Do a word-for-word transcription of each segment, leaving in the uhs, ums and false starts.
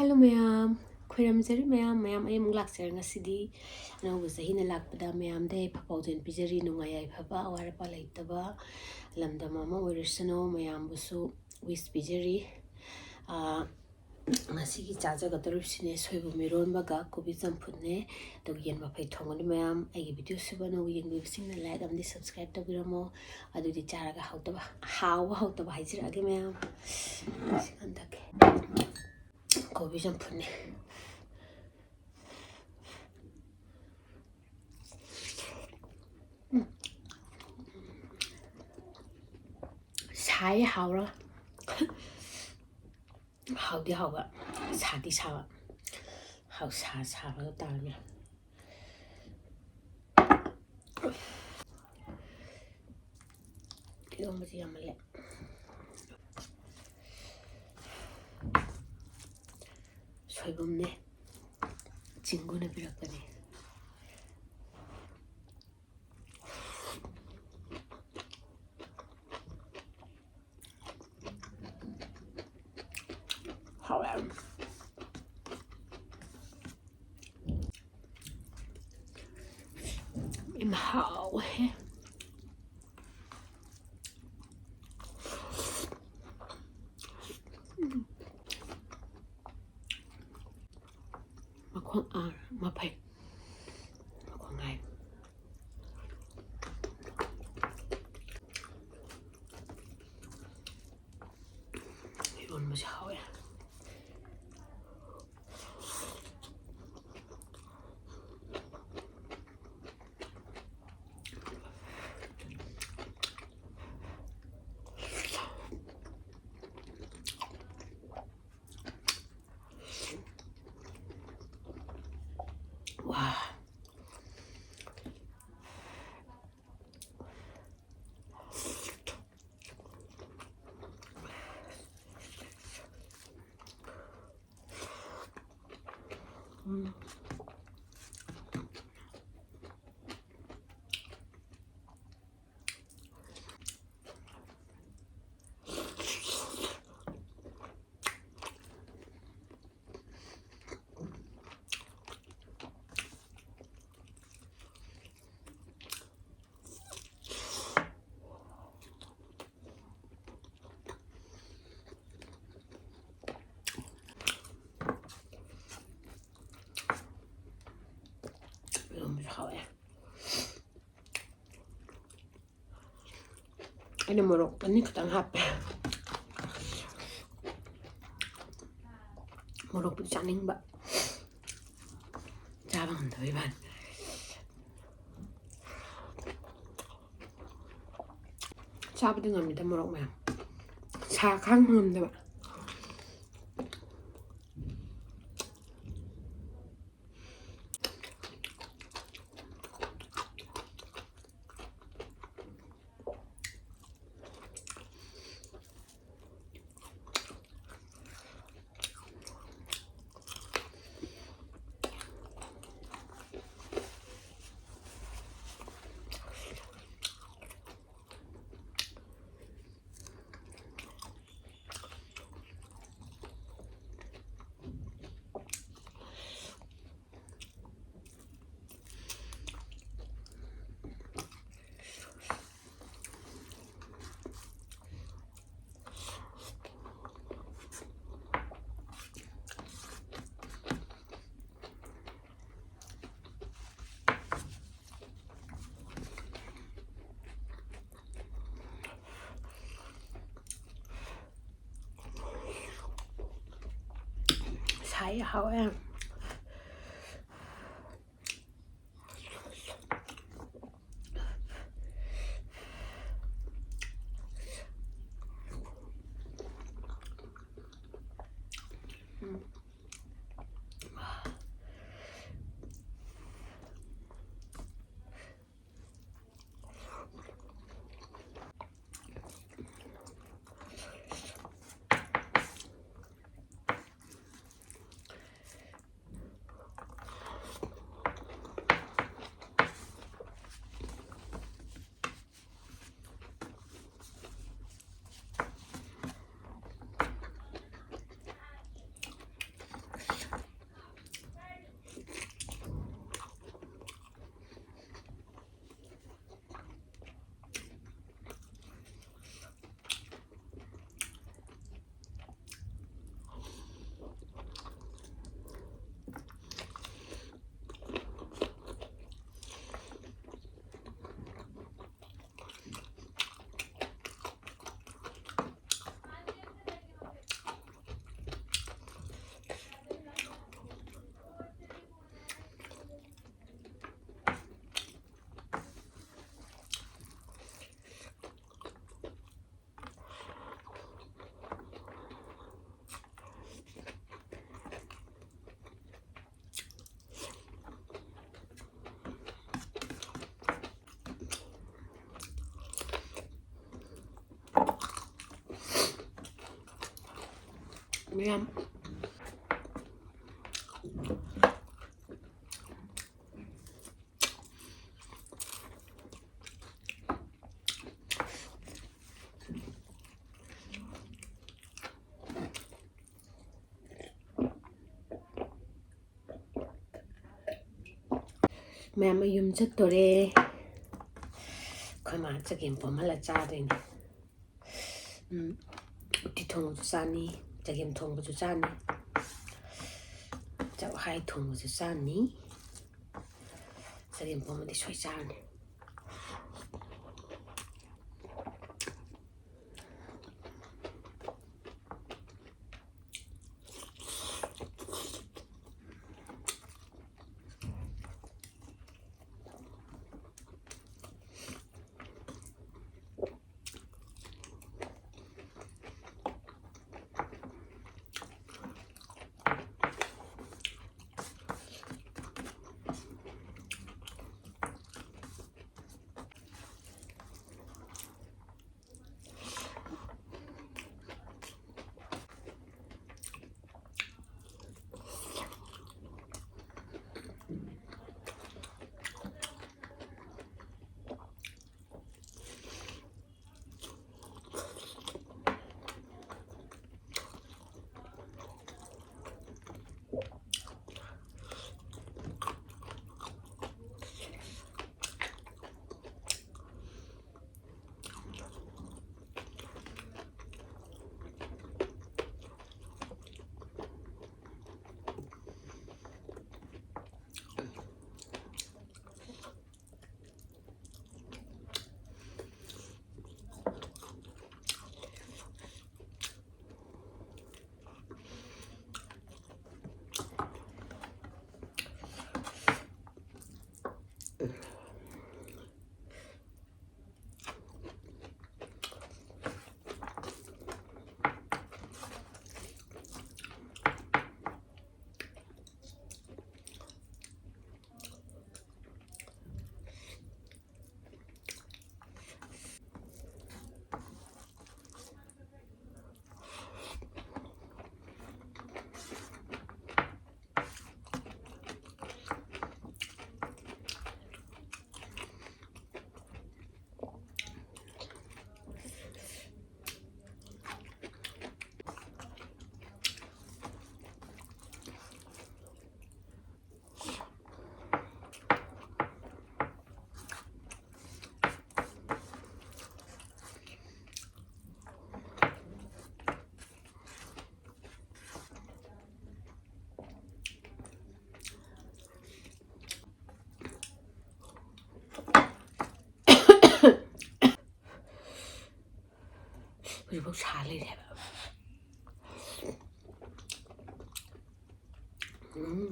Hello ꯃꯌꯥꯝ, ꯈꯣꯏꯔꯝꯖꯔꯤ ꯃꯌꯥꯝ꯫ ꯃꯌꯥꯝ, ꯑꯩ ꯑꯃꯨꯛ ꯂꯥꯛꯆꯔꯦ ꯉꯁꯤꯗꯤ꯫ ꯑꯅꯧꯕ ꯆꯍꯤꯅ ꯂꯥꯛꯄꯗ ꯃꯌꯥꯝꯗ ꯌꯥꯏꯐ ꯄꯥꯎꯖꯦꯜ ꯄꯤꯖꯔꯤ꯫ ꯅꯨꯡꯉꯥꯏ ꯌꯥꯏꯐꯕ, ꯑꯋꯥꯠ ꯑꯄꯥ ꯂꯩꯇꯕ, ꯂꯝꯗꯝ ꯑꯃ ꯑꯣꯏꯔꯁꯅꯨ, ꯃꯌꯥꯝꯕꯨꯁꯨ wish ꯄꯤꯖꯔꯤ꯫ ꯑꯥ, ꯉꯁꯤꯒꯤ ꯆꯥꯖꯒꯗꯧꯔꯤꯕꯁꯤꯅꯦ ꯁꯣꯏꯕꯨꯝ ꯏꯔꯣꯟꯕꯒ ꯀꯣꯕꯤ ꯆꯝꯐꯨꯠꯅꯦ, ꯑꯗꯨꯒ ꯌꯦꯟ ꯃꯐꯩ ꯊꯣꯡꯒꯅꯤ ꯃꯌꯥꯝ꯫ ꯑꯩꯒꯤ video ꯁꯤꯕꯨ ꯑꯅꯧꯕ ꯌꯦꯡꯕꯤꯕꯁꯤꯡꯅ like ꯑꯃꯗꯤ subscribe ꯇꯧꯕꯤꯔꯝꯃꯣ꯫ ꯑꯗꯨꯗꯤ ꯆꯥꯔꯒ ꯍꯥꯎꯇꯕ, ꯍꯥꯎꯕ ꯍꯥꯎꯇꯕ ꯍꯥꯏꯖꯔꯛꯑꯒꯦ ꯃꯌꯥꯝ꯫ ꯁꯤ ꯍꯟꯗꯛꯀꯤ ꯀꯣꯕꯤ ꯆꯝꯐꯨꯠꯅꯦ꯫ ꯎꯝ꯫ ꯁꯥꯏ ꯍꯥꯎꯔ꯫ ꯍꯥꯎꯗꯤ ꯍꯥꯎꯕ, ꯁꯥꯗꯤ ꯁꯥꯕ꯫ ꯍꯥꯎ ꯁꯥ ꯁꯥꯕꯒ ꯇꯥꯔꯒ꯫ ꯏꯔꯣꯝꯕꯁꯤ ꯌꯥꯝꯃꯜꯂꯦ꯫ ꯁꯣꯏꯕꯨꯝꯅꯦ꯫ ꯆꯤꯡꯒꯨꯅ ꯄꯤꯔꯛꯄꯅꯦ꯫ ꯍꯥꯎꯋꯦ ꯌꯥꯝ꯫ ꯏꯃꯥ, ꯍꯥꯎꯋꯦꯍꯦ꯫ ꯎꯝ꯫ ꯃꯈꯣꯡ, ꯑꯥ, ꯃꯐꯩ꯫ ꯃꯈꯣꯡ ꯍꯥꯏ꯫ ꯏꯔꯣꯟꯕꯁꯦ ꯍꯥꯎꯋꯦ꯫ ꯋꯥ꯫ ꯎꯝ꯫ ꯑꯩꯅ ꯃꯣꯔꯣꯛ ꯑꯅꯤ ꯈꯛꯇꯪ ꯍꯥꯞꯄꯦ꯫ ꯃꯣꯔꯣꯛꯄꯨꯗꯤ ꯆꯥꯅꯤꯡꯕ, ꯆꯥꯕ ꯉꯝꯗꯕꯩ ꯋꯥꯅꯤ꯫ ꯆꯥꯕꯗꯤ ꯉꯝꯃꯤꯗ ꯃꯣꯔꯣꯛ ꯃꯌꯥꯝ, ꯁꯥ ꯈꯥꯡꯕ ꯉꯝꯗꯕ꯫ ꯁꯥꯏ, ꯍꯥꯎꯋꯦ꯫ ꯌꯥꯝ ꯃꯌꯥꯝ, ꯑꯩ ꯌꯨꯝ ꯆꯠꯇꯣꯔꯦ꯫ ꯑꯩꯈꯣꯏ ꯃꯥ ꯆꯒꯦꯝ ꯄꯣꯝꯍꯜꯂ ꯆꯥꯗꯣꯏꯅꯦ꯫ ꯎꯝ, ꯎꯇꯤ ꯊꯣꯡꯕꯁꯨ ꯆꯥꯅꯤ, ꯆꯒꯦꯝ ꯊꯣꯡꯕꯁꯨ ꯆꯥꯅꯤ, ꯆꯥꯛꯍꯥꯏ ꯊꯣꯡꯕꯁꯨ ꯆꯥꯅꯤ꯫ ꯆꯒꯦꯝ ꯄꯣꯝꯕꯗꯤ ꯁꯣꯏ ꯆꯥꯔꯅꯤ꯫ ꯁꯥ ꯂꯩꯔꯦ ꯍꯥꯏꯕ꯫ ꯎꯝ꯫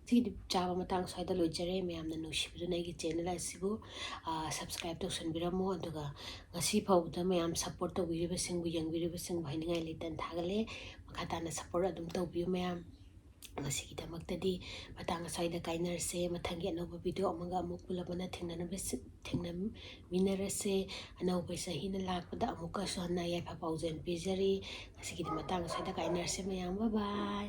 ꯁꯤꯒꯤꯗꯤ ꯆꯥꯕ ꯃꯇꯥꯡ ꯁ꯭ꯋꯥꯏꯗ ꯂꯣꯏꯖꯔꯦ꯫ ꯃꯌꯥꯝꯅ ꯅꯨꯡꯁꯤꯕꯤꯗꯨꯅ ꯑꯩꯒꯤ ꯆꯦꯅꯦꯜ ꯑꯁꯤꯕꯨ, ꯑꯥ, ꯁꯕꯁꯀ꯭ꯔꯥꯏꯕ ꯇꯧꯁꯟꯕꯤꯔꯝꯃꯣ꯫ ꯑꯗꯨꯒ ꯉꯁꯤ ꯐꯥꯎꯕꯗ ꯃꯌꯥꯝ ꯁꯞꯄꯣꯔꯠ ꯇꯧꯕꯤꯔꯤꯕꯁꯤꯡꯕꯨ, ꯌꯦꯡꯕꯤꯔꯤꯕꯁꯤꯡꯕꯨ ꯍꯥꯏꯅꯤꯡꯉꯥꯏ ꯂꯩꯇꯅ ꯊꯥꯒꯠꯂꯦ꯫ ꯃꯈꯥ ꯇꯥꯅ ꯁꯞꯄꯣꯔꯠ ꯑꯗꯨꯝ ꯇꯧꯕꯤꯌꯨ ꯃꯌꯥꯝ꯫ ꯉꯁꯤꯒꯤꯗꯃꯛꯇꯗꯤ ꯃꯇꯥꯡ ꯑꯁ꯭ꯋꯥꯏꯗ ꯀꯥꯏꯅꯔꯁꯦ꯫ ꯃꯊꯪꯒꯤ ꯑꯅꯧꯕ ꯚꯤꯗꯤꯑꯣ ꯑꯃꯒ ꯑꯃꯨꯛ ꯄꯨꯜꯂꯞ ꯑꯣꯏꯅ ꯊꯦꯡꯅꯅꯕ-, ꯊꯦꯡꯅꯃꯤꯟꯅꯔꯁꯦ꯫ ꯑꯅꯧꯕ ꯆꯍꯤꯅ ꯂꯥꯛꯄꯗ ꯑꯃꯨꯛꯀꯁꯨ ꯍꯟꯅ ꯌꯥꯏꯐ ꯄꯥꯎꯖꯦꯜ ꯄꯤꯖꯔꯤ꯫ ꯉꯁꯤꯒꯤꯗꯤ ꯃꯇꯥꯡ ꯑꯁ꯭ꯋꯥꯏꯗ ꯀꯥꯏꯅꯔꯁꯦ ꯃꯌꯥꯝ꯫ ꯕꯥꯏ ꯕꯥꯏ꯫